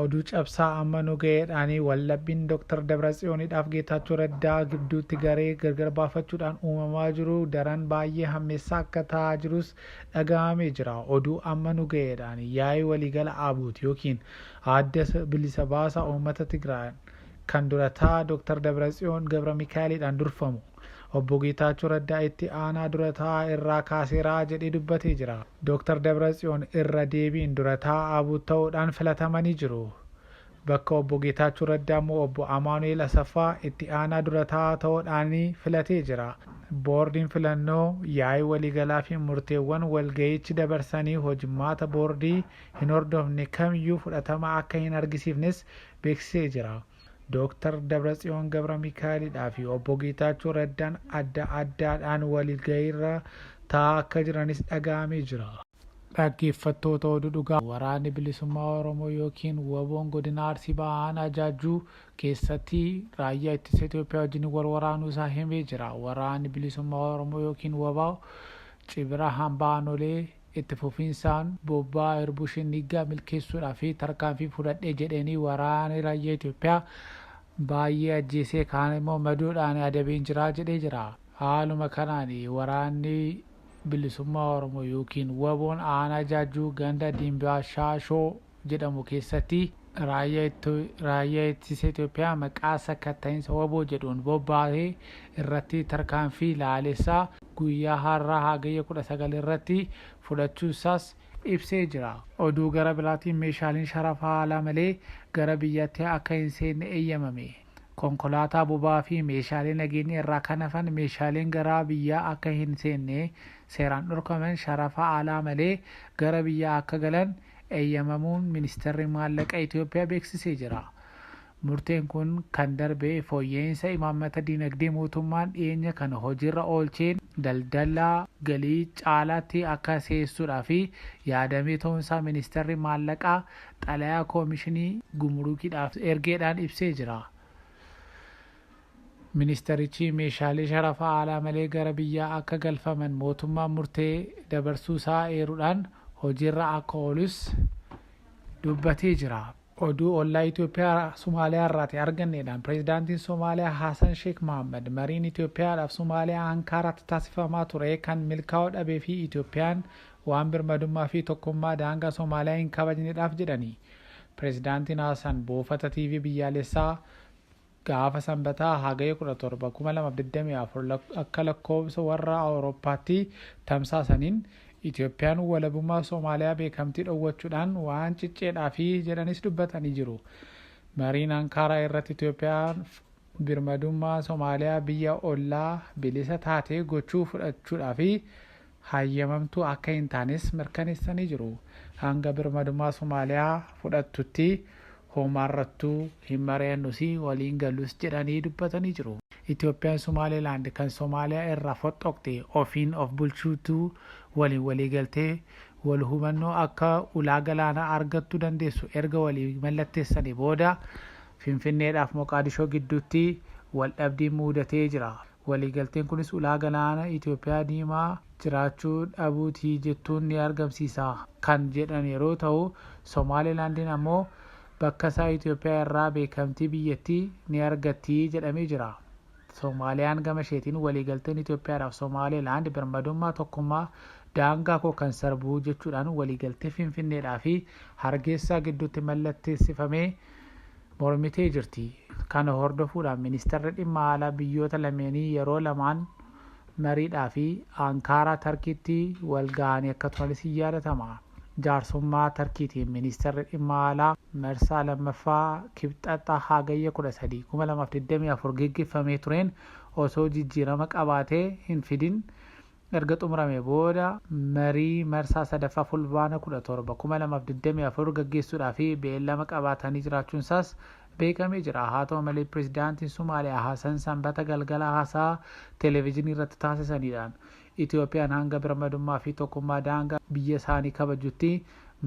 Oduu cabsaa amma nu ga'eedhaanii wallabbiin Dr. Dabratsiyooniidhaaf Geetaachoo Raddaa gidduutti garee gargar baafachuudhaan uumamaa jiru daran baay'ee hammeessaa akka ta'aa jirus dhaga'amee jira. Oduu amma nu ga'eedhaan yaa'ii waliigala ABUT yookiin adda bilisa baasaa uummata Tigraay kan durataa Dr. Dabratsiyoon Gabra Mikaa'eliidhaan durfamu Obbo Geetaachoo Raddaa itti aanaa durataa irraa kaaseeraa jedhee dubbatee jira. Dr. Dabratsiyoon irra deebiin durataa ABUT ta'uudhaan filatamanii jiru. Bakka Obbo Geetaachoo Raddaa immoo Obbo Amaanu'eel Asaffaa itti aanaa durataa ta'uudhaan filatee jira. Boordiin filannoo yaa'ii waliigalaa fi murteewwan walga'ichi dabarsanii hojmaata boordii hin hordofne kamiyyuu fudhatama akka hin argisiifnes beeksisee jira. Dooktar Dabratsiyoon Gabra Mikaa'elidhaa fi Obbo Geetaachoo Raddaan adda addaadhaan walga'iirra taa'aa akka jiranis dhaga'amee jira. Dhaggeeffattoota oduu dhugaa, waraanni bilisummaa Oromoo yookiin WBOn godina Arsii Bahaa aanaa Jaajjuu keessatti raayyaa ittisa Itoophiyaa wajjin wal waraanuu isaa himee jira. Waraanni bilisummaa Oromoo yookiin WBO cibira hambaa Aanolee itti fufiinsaan bobbaa Irbuu Shinniggaa milkeessuudhaa fi tarkaanfii fudhadhee jedheenii waraanni raayyaa Itoophiyaa baay'ee ajjeesee kaan immoo madoodhaan adabeen jira jedhee jira. Haaluma kanaan waraanni bilisummaa Oromoo yookiin WBOn aanaa Jaajjuu ganda Dimbaashaashoo jedhamu keessatti raayyaa ittisa Itoophiyaa maqaa sakatta'iinsa WBO jedhuun bobbaa'ee irratti tarkaanfii laalessaa guyyaa har'aa Hagayya 19 irratti fudhachuu isaas ibsee jira. Oduu gara biraatiin meeshaaleen sharafa alaa malee gara biyyaatti akka hin seenne eeyyamame. Konkolaataa boba'aa fi meeshaalee nageenya irraa kan hafan meeshaaleen gara biyyaa akka hin seenne seeraan dhorkaman sharafa alaa malee gara biyyaa akka galan eeyyamamuun ministeerri maallaqa Itoophiyaa beeksisee jira. Murteen kun kan darbe fooyya'insa imaammata dinagdee mootummaan dhiyeenya kana hojiirra oolcheen daldala galii caalaatti akka si'eessuudhaa fi yaadamee ta'uunsaa ministeerri maallaqaa xalayaa koomishinii gumurukiidhaaf ergeedhaan ibsee jira. Ministerichi meeshaalee sharafa alaa malee gara biyyaa akka galfaman mootummaan murtee dabarsuu isaa eeruudhaan hojiirra akka oolus dubbatee jira. Oduu ollaa Itoophiyaa Somaaliyaa irraati arganneedhaan pireezidaantiin Somaaliyaa Haasan Sheek Mohaammed mariin Itoophiyaadhaaf Somaaliyaa Ankaaraatti taasifamaa ture kan milkaa'uu dhabee fi Itoophiyaan waan birmadummaa fi tokkummaa daangaa Somaaliyaa hin kabajneedhaaf jedhani. Pireezidaantiin Haasan buufata TV biyyaalessaa gaafa Sanbataa Hagayya 17, 2024 akka lakkoofsa warra Awurooppaatti tamsaasaniin Itoophiyaan walabummaa Somaaliyaa beekamtii dhowwachuudhaan waan cicceedhaa fi jedhanis dubbatanii jiru. Mariin Ankaaraa irratti Itoophiyaan birmadummaa Somaaliyaa biyya ollaa bilisa taatee gochuu fudhachuudhaa fi hayyamamtuu akka hin taanes mirkaneessanii jiru. Hanga birmadummaa Somaaliyaa fudhattutti homaarrattuu hin mari'annus waliin gallus jedhanii dubbatanii jiru. Itoophiyaan Somaalilaand kan Somaaliyaa irraa foxxoqxe ofiin of bulchuutu waliin waliigaltee wal hubannoo akka ulaa galaanaa argattuu dandeessu erga walii mallatteessanii booda Finfinneedhaaf Moqaadishoo gidduutti wal dhabdiin muudatee jira. Waliigalteen kunis ulaa galaana Itoophiyaa diimaa jiraachuu dhabuutii jettuun ni argamsiisa kan jedhan yeroo ta'u, Somaalilaandiin ammoo bakka isaa Itoophiyaa irraa beekamtii biyyattii ni argatti jedhamee jira. Somaaliyaan gama isheetiin waliigalteen Itoophiyaadhaaf Somaalilaand birmadummaa tokkummaa daangaa koo kan sarbuu jechuudhaan waliigaltee Finfinneedhaa fi Hargeessaa gidduutti mallatteessifamee mormitee jirti. Kana hordofuudhaan ministeerri dhimma alaa biyyoota lameenii yeroo lamaan mariidhaa fi Ankaaraa Tarkiitti wal ga'anii akka turanis hin yaadatama. Jaarsummaa Tarkiitiin ministeerri dhimma alaa marsaa lammaffaa Kibxaxa Hagayya 13, 2024 geggeeffamee tureen osoo jijjiirama qabaatee hin fidin erga xumurame booda marii marsaa sadaffaa Fulbaana 17, 2024 gaggeessuudhaa fi beellama qabaatanii jiraachuun isaas beekamee jira. Haa ta'u malee pireezidaantiin Somaaliyaa Hasan Sanbata galgala haasaa televezyiinii irratti taasisaniidhaan Itoophiyaan hanga birmadummaa fi tokkummaa daangaa biyya isaanii kabajutti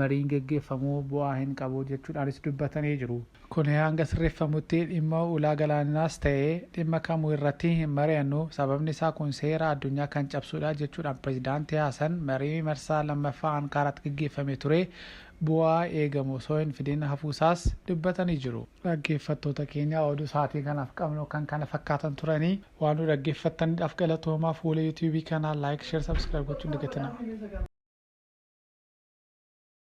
mariin geggeeffamuu bu'aa hin qabu jechuudhaanis dubbatanii jiru. Kun hanga sirreeffamutti dhimma ulaa galaanaas ta'ee dhimma kamuu irratti hin mari'annu, sababni isaa kun seera addunyaa kan cabsuudha jechuudhaan pireezidaantii Hasan marii marsaa lammaffaa Ankaaraatti geggeeffame ture bu'aa eegamu osoo hin fidin hafuusaas dubbatanii jiru. Dhaggeeffattoota keenya, oduu sa'aatii kanaaf qabnu kan kana fakkaatan turanii. Waan nu dhaggeeffattaniidhaaf galatoomaa. Fuula YouTubeii kanaa like, share, subscribe gochuun dagatina.